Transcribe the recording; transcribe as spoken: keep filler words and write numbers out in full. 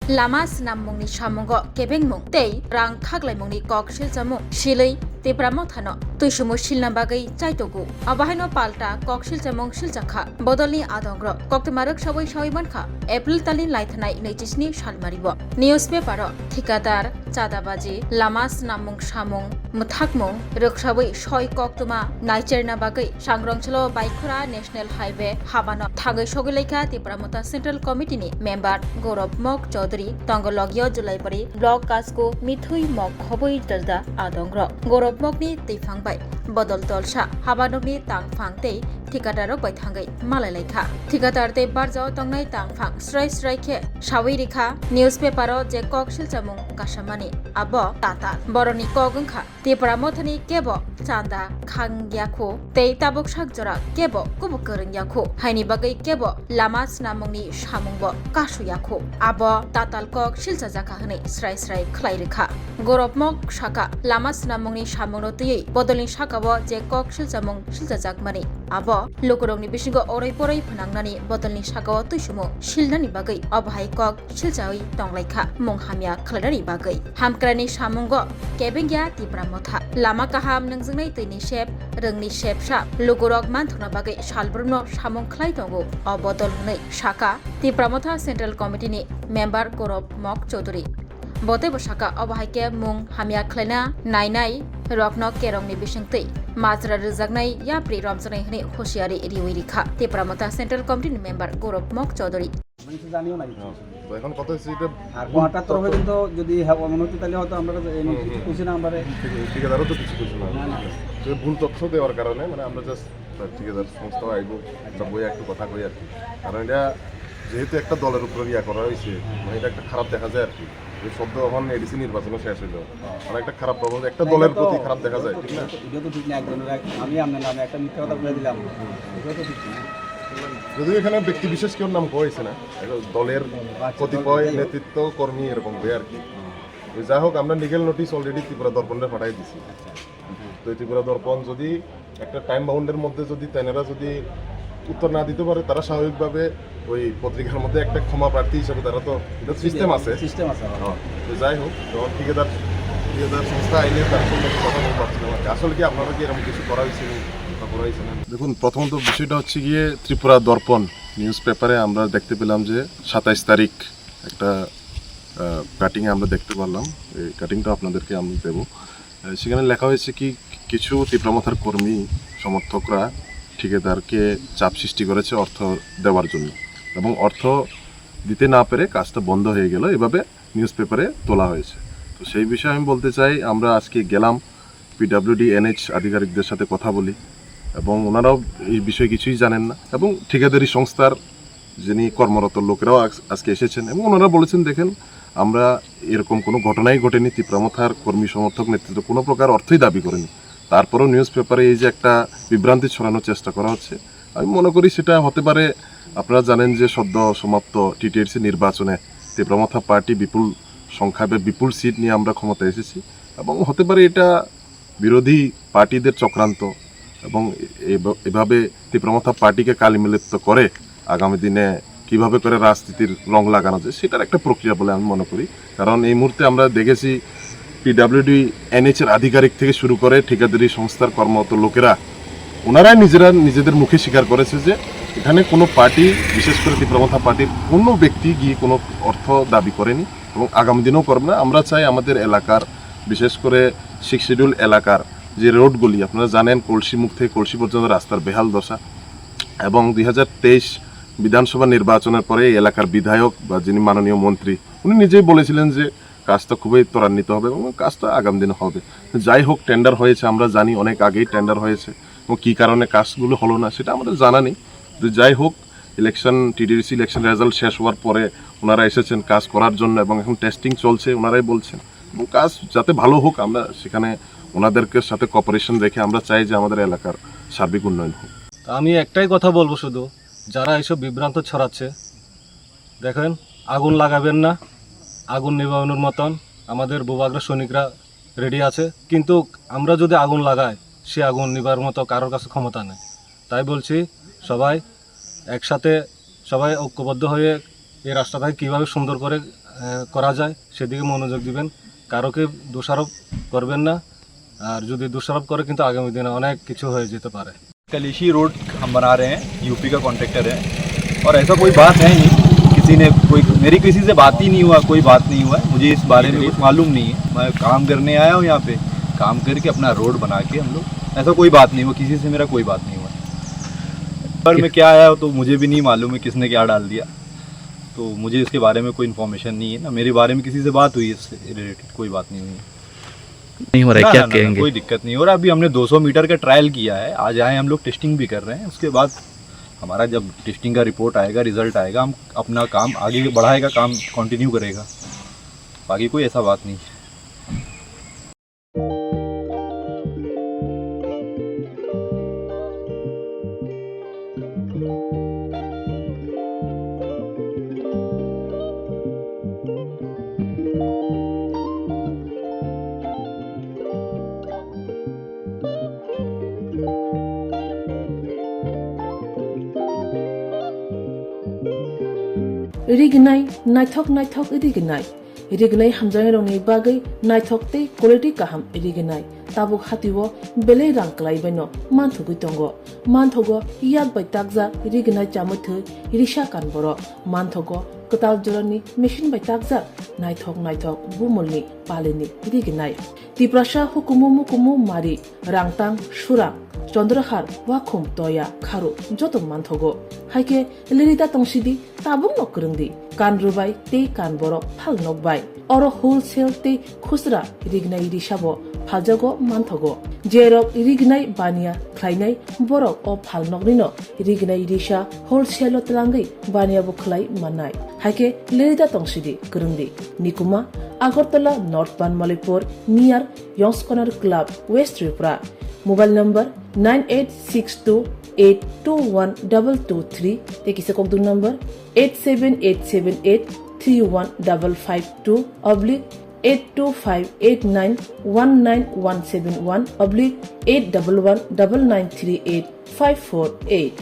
lama snam mungni samungo kebengmung tei rang khaklaimungni kok silchamung silwi Tipra Mothano tuisumu silna bagwi chaitogo. Abo haino palta kok silchamung siljakha bodolni adongrok. Koktwma rwksawi sawi mankha April talni laithanai naichi sni salmaribo. Newspaper-o thikadar, chadabaji, lama snamung samung, mwthakmung rwksawi soi koktwma naicherna bagwi Sangrongchalo Baikhora National Highway habano thangwi sogwi laikha Tipra Motha Central Committee ni member Gaurav Mok Chaudhary, tongo logio Julaibari Block Kasko Mithui Mok Khoboi Dalda adongrok. Gaurav Mok ni twiphang bai bodol tolsa habanokni tangphang tei thikadarrok bai thangwi malai laikha. Thikadar tei barjao tongnai tangphang srai srai khe sawi rikha newspaper-o je kok silchamung kasamani abo tatal. Boroni kok wngkha Tipra Mothani kebo chanda khang yakho tei tabuk sak jora kebo kubuk kwrwng yakho, haini bagwi kebo lama snamungni samungbo kasu yakho. Abo tatal kok silchajakha hwnwi srai srai khlai rwkha. Gaurav Mok saka, lama snamungni samungno twiwi bodolni sakao je kok silchamung silchajakmani abo lukurokni bisingo oroi poroi phnangnani bodolni sakao tuisumu silnani bagwi obo hai kok silchawi tonglaikha mung hamya khlainani bagwi. Hamkraini samungo kebengya Tipra Motha. Lama kaham nwngjwngnai twini sep, rwngni sepsa lukurok manthokna bagwi salbrumno samung khlai tongo o bodol hwnwi saka Tipra Motha Central Committee ni member Gaurav Mok Chaudhary. Bo teibo saka obo hai khe mung hamya khlaina nainai rokno kerongni bisingtwi majra rwjaknai yapri romjaknai hwnwi husiari riwi rikha Tipra Motha Central Committee ni member Gaurav Mok Chaudhary. মানে কিছু জানিও না কিছু। হ্যাঁ, তো এখন কথা হচ্ছে এটা আর ভুল কোয়ার্টার তরফে তথ্য। কিন্তু যদি হ্যাঁ, এমন হতো তাহলে হয়তো আমরা তো এমন হুম, কিছু হুম। খুশি না পারে। ঠিক আছে, ঠিকাদারও তো কিছু খুশি না। না, না। তো ভুল তথ্য দেওয়ার কারণে মানে আমরা জাস্ট ঠিকাদার সংস্থা আইবো, আমরা বইয়া একটু কথা কই আর কি। কারণ এটা যেহেতু একটা দলের উপরে ইয়া করা হয়েছে, মানে এটা একটা খারাপ দেখা যায় আর কি। এই শব্দ এখন এডিসি নির্বাচনও শেষ হইলো। মানে একটা খারাপ প্রভাব, একটা না, দলের এটা তো, প্রতি খারাপ দেখা যায়, ঠিক না? এটা তো, এটা তো ঠিক না, একজনের এক-, আমি আপনার নামে একটা মিথ্যা কথা বলে দিলাম। এটা তো ঠিক না। যদিও এখানে ব্যক্তি বিশেষ কেউ নাম কওয়া হয়েছে না, এটা দলের আচ্ছা, কতিপয় দল, যাই হোক। নেতৃত্ব কর্মী এরকম হয়ে আর কি। তো যাই হোক, আমরা লিগ্যাল নোটিশ অলরেডি ত্রিপুরা দর্পণে পাঠিয়ে দিছি। আচ্ছা। তো এই ত্রিপুরা দর্পণ যদি একটা টাইম বাউন্ডের মধ্যে যদি তেনারা যদি উত্তর না দিতে পারে, তারা স্বাভাবিকভাবে ওই পত্রিকার মধ্যে একটা ক্ষমা প্রার্থী হিসেবে তারা তো, এটা সিস্টেম আছে। সিস্টেম আছে, হ্যাঁ। হ্যাঁ, তো যাই হোক, যখন ঠিকাদার, ঠিকাদার সংস্থা আইলে তার সঙ্গে একটু কথা বলতে পারছিলাম আর কি। আসলে কি আপনারা কি এরকম কিছু করা হয়েছে নি বা করা হয়েছে না? দেখুন, প্রথমত বিষয়টা হচ্ছে গিয়ে ত্রিপুরা দর্পণ নিউজ পেপারে আমরা দেখতে পেলাম যে সাতাইশ তারিখ একটা, আহ, কাটিংয়ে আমরা দেখতে পারলাম। এই কাটিংটা আপনাদেরকে আমি দেবো। আহ, সেখানে লেখা হয়েছে কি, কিছু তিপ্রা মথার কর্মী সমর্থকরা ঠিকাদারকে চাপ সৃষ্টি করেছে অর্থ দেওয়ার জন্য, এবং অর্থ দিতে না পেরে কাজটা বন্ধ হয়ে গেল, এভাবে নিউজ পেপারে তোলা হয়েছে। তো সেই বিষয়ে আমি বলতে চাই, আমরা আজকে গেলাম পিডাব্লিউডি, এনএইচ আধিকারিকদের সাথে কথা বলি, এবং ওনারাও এই বিষয়ে কিছুই জানেন না, এবং ঠিকাদারি সংস্থার যিনি কর্মরত লোকেরাও আজ-, আজকে এসেছেন এবং ওনারা বলেছেন, "দেখেন, আমরা এরকম কোনো ঘটনাই ঘটেনি, তিপ্রা মথার কর্মী সমর্থক নেতৃত্ব কোনো প্রকার অর্থই দাবি করেনি।" তারপরেও নিউজ পেপারে এই যে একটা বিভ্রান্তি ছড়ানোর চেষ্টা করা হচ্ছে, আমি মনে করি সেটা হতে পারে, আপনারা জানেন যে সদ্য সমাপ্ত টিটিএডিসি নির্বাচনে তিপ্রা মথা পার্টি বিপুল সংখ্যায় বা বিপুল সিট নিয়ে আমরা ক্ষমতায় এসেছি, এবং হতে পারে এটা বিরোধী পার্টিদের চক্রান্ত এবং এ-, এভাবে তিপ্রা মথা পার্টিকে কালিমালিপ্ত করে আগামী দিনে কিভাবে করে রাজনীতির রং লাগানো যায়, সেটার একটা প্রক্রিয়া বলে আমি মনে করি। কারণ এই মুহূর্তে আমরা দেখেছি পিডাব্লিউডি, এনএইচ এর আধিকারিক থেকে শুরু করে ঠিকাদারি সংস্থার কর্মরত লোকেরা, ওনারাই নিজেরা নিজেদের মুখে স্বীকার করেছে যে এখানে কোনো পার্টি, বিশেষ করে তিপ্রা মথা পার্টির কোনো ব্যক্তি গিয়ে কোনো অর্থ দাবি করেনি এবং আগামী দিনেও করবে না। আমরা চাই আমাদের এলাকার, বিশেষ করে সিক্স শিডিউল এলাকার যে রোডগুলি, আপনারা জানেন, কলসিমুখ থেকে কলসি পর্যন্ত রাস্তার বেহাল দশা, এবং দুই হাজার তেইশ বিধানসভা নির্বাচনের পরে এই এলাকার বিধায়ক বা যিনি মাননীয় মন্ত্রী, উনি নিজেই বলেছিলেন যে কাজটা খুবই ত্বরান্বিত হবে এবং কাজটা আগামী দিনে হবে। যাই হোক, টেন্ডার হয়েছে, আমরা জানি অনেক আগেই টেন্ডার হয়েছে, এবং কী কারণে কাজগুলো হলো না সেটা আমাদের জানা নেই। তো যাই হোক, ইলেকশন, টিটিডিসি ইলেকশন রেজাল্ট শেষ হওয়ার পরে ওনারা এসেছেন কাজ করার জন্য এবং এখন টেস্টিং চলছে, ওনারাই বলছেন, এবং কাজ যাতে ভালো হোক, আমরা সেখানে ওনাদেরকে সাথে কোঅপারেশন রেখে আমরা চাই যে আমাদের এলাকার সার্বিক উন্নয়ন হোক। তা আমি একটাই কথা বলবো শুধু, যারা এইসব বিভ্রান্ত ছড়াচ্ছে, দেখেন, আগুন লাগাবেন না, আগুন নিভানোর মতন আমাদের বুবাগ্রা সৈনিকরা রেডি আছে, কিন্তু আমরা যদি আগুন লাগাই, সে আগুন নিবার মতো কারোর কাছে ক্ষমতা নেই। তাই বলছি, সবাই একসাথে, সবাই ঐক্যবদ্ধ হয়ে এই রাস্তাটাকে কীভাবে সুন্দর করে আহ, করা যায়, সেদিকে মনোযোগ দিবেন। কারোকে দোষারোপ করবেন না। আর যদি দোষারোপ করে, কিন্তু আগামী দিনে অনেক কিছু হয়ে যেতে পারে। कलिशी रोड हम बना रहे हैं, यूपी का कॉन्ट्रैक्टर है, और ऐसा कोई बात है नहीं। किसी ने कोई, मेरी किसी से बात ही नहीं हुआ, कोई बात नहीं हुआ है। मुझे इस बारे में कुछ मालूम नहीं है। मैं काम करने आया हूँ यहाँ पे, काम करके अपना रोड बना के हम लोग, ऐसा कोई बात नहीं हुआ, किसी से मेरा कोई बात नहीं हुआ। पर मैं क्या आया तो मुझे भी नहीं मालूम है किसने क्या डाल दिया, तो मुझे इसके बारे में कोई इन्फॉर्मेशन नहीं है ना, मेरे बारे में किसी से बात हुई इससे रिलेटेड, कोई बात नहीं हुई। नहीं हो रहा है, ना, क्या ना, ना, ना, कहेंगे? कोई दिक्कत नहीं हो रहा। अभी हमने दो सौ मीटर का ट्रायल किया है, आज आए हम लोग, टेस्टिंग भी कर रहे हैं। उसके बाद हमारा जब टेस्टिंग का रिपोर्ट आएगा, रिजल्ट आएगा, हम अपना काम आगे बढ़ाएगा, काम कंटिन्यू करेगा। बाकी कोई ऐसा बात नहीं है। Rignai, naithok naithok rignai. Rignai hamjaknairokni bagwi naithok tei quality kaham rignai. Tabuk hatio belai rang kwlaibaino manthogwi tongo. Manthogo yak bai takjak rignai chamwi thwi risa kan borok. Manthogo kwtal jorani machine bai takjak naithok naithok bumulni palini rignai. Tiprasa hukumu mukumu mari, rangtang, surang, chondrahar, wakhum, toya, kharu joto manthogo. Haikhe lerida tongsidi, tabukno kwrwngdi, kan rwbai tei kan borok phal nokbai. Oro wholesale tei khusra rignai risabo phaljago manthogo. Jerok rignai baniya khlainai borok o phalnoknino rignai risa wholesale-o twlangwi baniya bo khlai mannai. Haikhe lerida tongsidi, kwrwngdi. Nikuma, Agartala North Banmalipur, near Yongskonar Club, West Tripura. Mobile number nine eight six two eight two one double two three, tei kisa kokdung number eight seven eight seven eight three one double five two oblique eight two five eight nine one nine one seven one oblique eight double one double nine three eight five four eight.